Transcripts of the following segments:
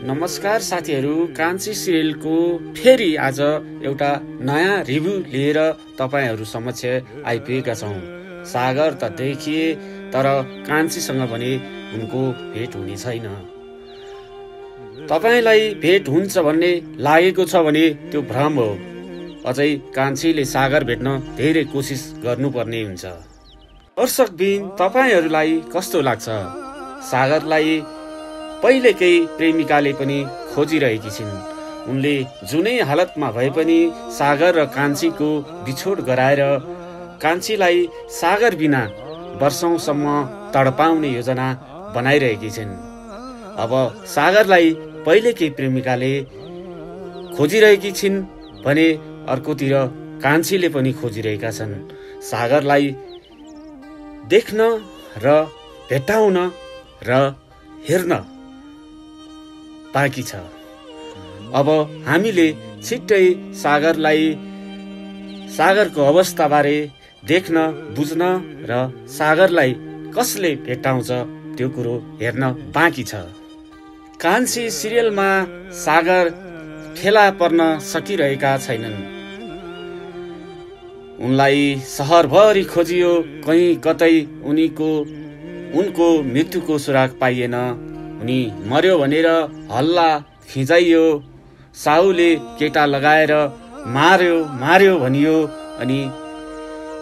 नमस्कार साथीहरू, कान्छी सिरियलको फेरि आज एउटा नयाँ रिभ्यू लिएर तपाईहरू समक्ष आइपुगेका छौं। सागर त देखिए तर कान्छीसँग भने उनको भेट हुने छैन। तपाईलाई भेट हुन्छ भन्ने लागेको छ भने त्यो भ्रम हो। अझै कान्छीले सागर भेट्न धेरै कोसिस गर्नुपर्ने हुन्छ। दर्शकबिन, तपाईहरूलाई कस्तो लाग्छ? सागरलाई पहिलेकै प्रेमिकाले पनि खोजिरहेकी छिन्। उनले जुनै हालतमा भए पनि सागर र कान्छीको बिछोड गराएर कान्छीलाई सागर बिना वर्षौंसम्म तडपाउने योजना बनाइरहेकी छिन्। अब सागरलाई पहिलेकै प्रेमिकाले खोजिरहेकी छिन् भने अर्कोतिर कान्छीले पनि खोजिरहेका छन्। सागरलाई देख्न र भेट्टाउन र हेर्न बाँकी छ। अब हामीले छिट्टै सागरको अवस्थाबारे देख्न, बुझ्न र सागरलाई कसले भेट्टाउँछ त्यो कुरो हेर्न बाँकी छ। कान्छी सिरियलमा सागर फेला पर्न सकिरहेका छैनन्। उनलाई सहरभरि खोजियो, कहीँ कतै उनको मृत्युको सुराग पाइएन। उनी मर्यो भनेर हल्ला खिजाइयो। साहुले केटा लगाएर मार्यो भनियो अनि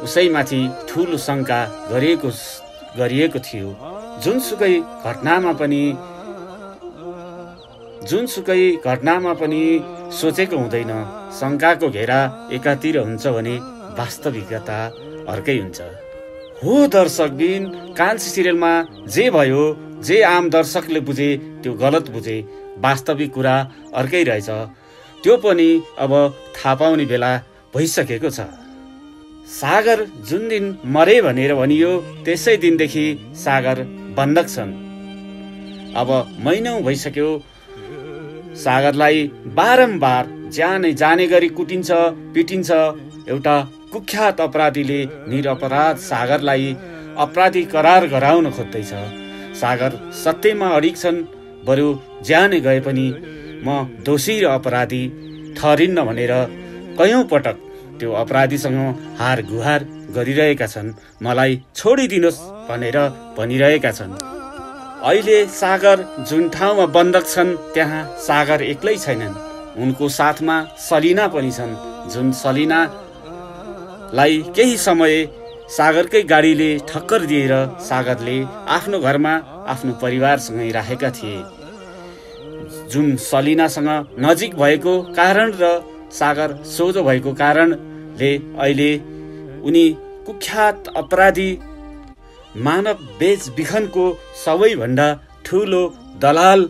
उसैमाथि ठूलो शंका गरिएको थियो। जुनसुकै घटनामा पनि सोचेको हुँदैन। शंकाको घेरा एकातिर हुन्छ भने वास्तविकता अर्कै हुन्छ। हो दर्शकबिन, कान्छी सिरियलमा जे भयो, जे आम दर्शकले बुझे त्यो गलत बुझे। वास्तविक कुरा अर्कै रहेछ। त्यो पनि अब थाहा पाउने बेला भइसकेको छ। सागर जुन दिन मरे भनेर भनियो त्यसै दिनदेखि सागर बन्धक छन्। अब महिनौं भइसक्यो। सागरलाई बारम्बार जाने गरी कुटिन्छ, पिटिन्छ। एउटा कुख्यात अपराधीले निरपराध सागरलाई अपराधी करार गराउन खोज्दैछ। सागर सत्यमा अडिग छन्। बरु ज्यानै गए पनि म दोषी र अपराधी ठहरिन्न भनेर कयौं पटक त्यो अपराधीसँग हार गुहार गरिरहेका छन्। मलाई छोडिदिनुहोस् भनेर भनिरहेका छन्। अहिले सागर जुन ठाउँमा बन्धक छन् त्यहाँ सागर एक्लै छैनन्। उनको साथमा सलिना पनि छन्। जुन सलिनालाई केही समय सागरकै गाडीले ठक्कर दिएर सागरले आफ्नो घरमा आफ्नो परिवारसँगै राखेका थिए। जुन सलिनासँग नजिक भएको कारण र सागर सोझो भएको कारणले अहिले उनी कुख्यात अपराधी मानव बेचबिखनको सबैभन्दा ठूलो दलाल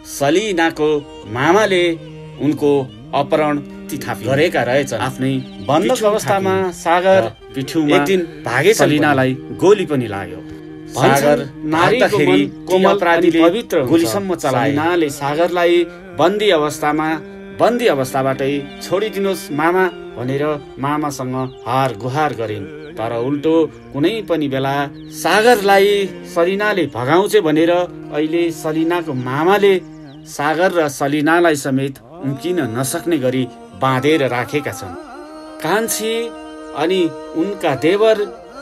सलिनाको मामाले उनको अपहरण गरेका रहेछन्। आफ्नै बन्धक अवस्थामा सागर एक दिन भागे। सलिनालाई गोली पनि लाग्यो। सागर नारीको मन कोमल अपराधीले पवित्र गोलीसम्म चलाइनाले सागरलाई बन्दी अवस्थाबाटै छोडिदिनुहोस् मामा भनेर मामासँग हार गुहार गरिन्। तर उल्टो कुनै पनि बेला सागरलाई सलिनाले भगाउँछ भनेर अहिले सलिनाको मामाले सागर र सलिनालाई समेत उम्किन नसक्ने गरी बाँधेर राखेका छन्। कान्छी अनि उनका देवर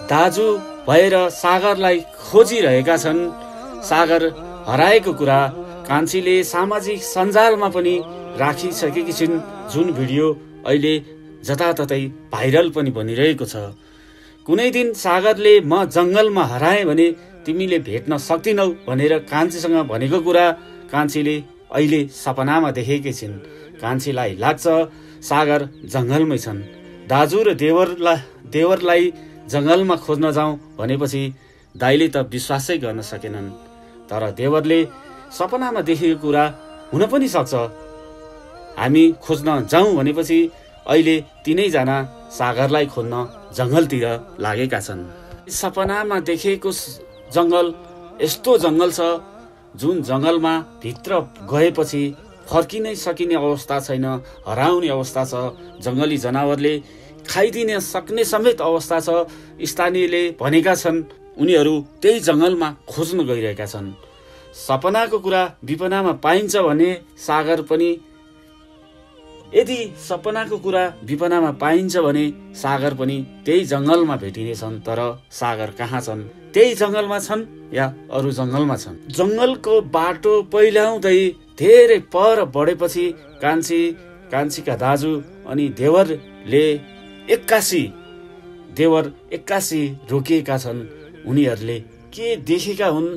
दाजु भएर सागरलाई खोजिरहेका छन्। सागर हराएको कुरा कान्छीले सामाजिक सञ्जालमा पनि राखिसकेकी छिन्। जुन भिडियो अहिले जताततै भाइरल पनि बनिरहेको छ। कुनै दिन सागरले म जंगलमा हराएँ भने तिमीले भेट्न सक्दिनौ भनेर कान्छीसँग भनेको कुरा कान्छीले अहिले सपनामा देखेकी छिन्। कान्छीलाई लाग्छ सागर जंगलमै छन्। दाजु र देवरलाई जंगलमा खोज्न जाउँ भनेपछि दाइले त विश्वासै गर्न सकेनन्। तर देवरले सपनामा देखेको कुरा हुन पनि सक्छ। हामी खोज्न जाउँ भनेपछि अहिले तीनैजना सागरलाई खोज्न जंगलतिर लागेका छन्। सपनामा देखेको जंगल यस्तो जंगल छ जुन जंगलमा भित्र गएपछि फर्किनै सकिने अवस्था छैन। हराउने अवस्था छ। जंगली जनावरले खाइदिन सक्ने समेत अवस्था छ। स्थानीयले भनेका छन् उनीहरू त्यही जंगलमा खोज्न गइरहेका छन्। सपनाको कुरा विपनामा पाइन्छ भने सागर पनि यदि सपनाको कुरा विपनामा पाइन्छ भने सागर पनि त्यही जङ्गलमा भेटिनेछन्। तर सागर कहाँ छन्? त्यही जङ्गलमा छन् या अरू जङ्गलमा छन्? जङ्गलको बाटो पहिल्याउँदै धेरै पर बढेपछि कान्छीका दाजु अनि देवर एक्कासी रोकिएका छन्। उनीहरूले के देखेका हुन्?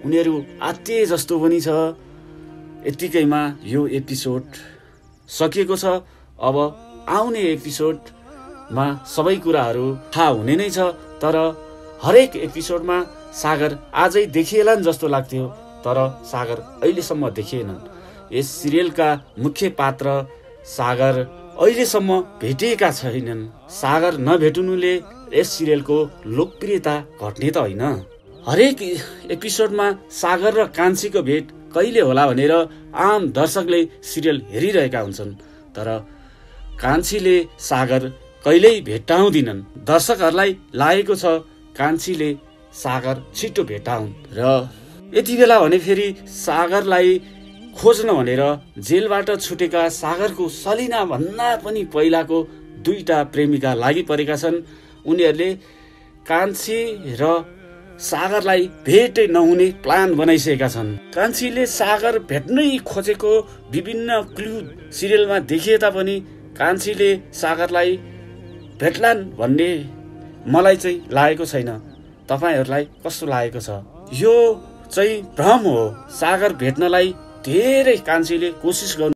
उनीहरू आत्तिए जस्तो पनि छ। यतिकैमा यो एपिसोड सकिएको छ। अब आउने एपिसोडमा सबै कुराहरू थाहा हुने नै छ। तर हरेक एपिसोडमा सागर आजै देखिएलान् जस्तो लाग्थ्यो, तर सागर अहिलेसम्म देखिएनन्। यस सिरियलका मुख्य पात्र सागर अहिलेसम्म भेटिएका छैनन्। सागर नभेट्नुले यस सिरियलको लोकप्रियता घट्ने त होइन। हरेक एपिसोडमा सागर र कान्छीको भेट कहिले होला भनेर आम दर्शकले सिरियल हेरिरहेका हुन्छन्, तर कान्छीले सागर कहिल्यै भेट्टाउँदिनन्। दर्शकहरूलाई लागेको छ कान्छीले सागर छिटो भेट्टाउन् र यति बेला भने फेरि सागरलाई खोज्न भनेर जेलबाट छुटेका सागरको सलिना भन्दा पनि पहिलाको 2टा प्रेमिका लागि परेका छन्। उनीहरूले कान्छी र सागरलाई भेटै नहुने प्लान बनाइसकेका छन्। कान्छीले सागर भेट्नै खोजेको विभिन्न क्लु सिरियलमा देखिए तापनि कान्छीले सागरलाई भेट्लान् भन्ने मलाई चाहिँ लागेको छैन। तपाईहरूलाई कस्तो लागेको छ? यो चाहिँ भ्रम हो। सागर भेट्नलाई धेरै कान्छीले कोसिस गर्नु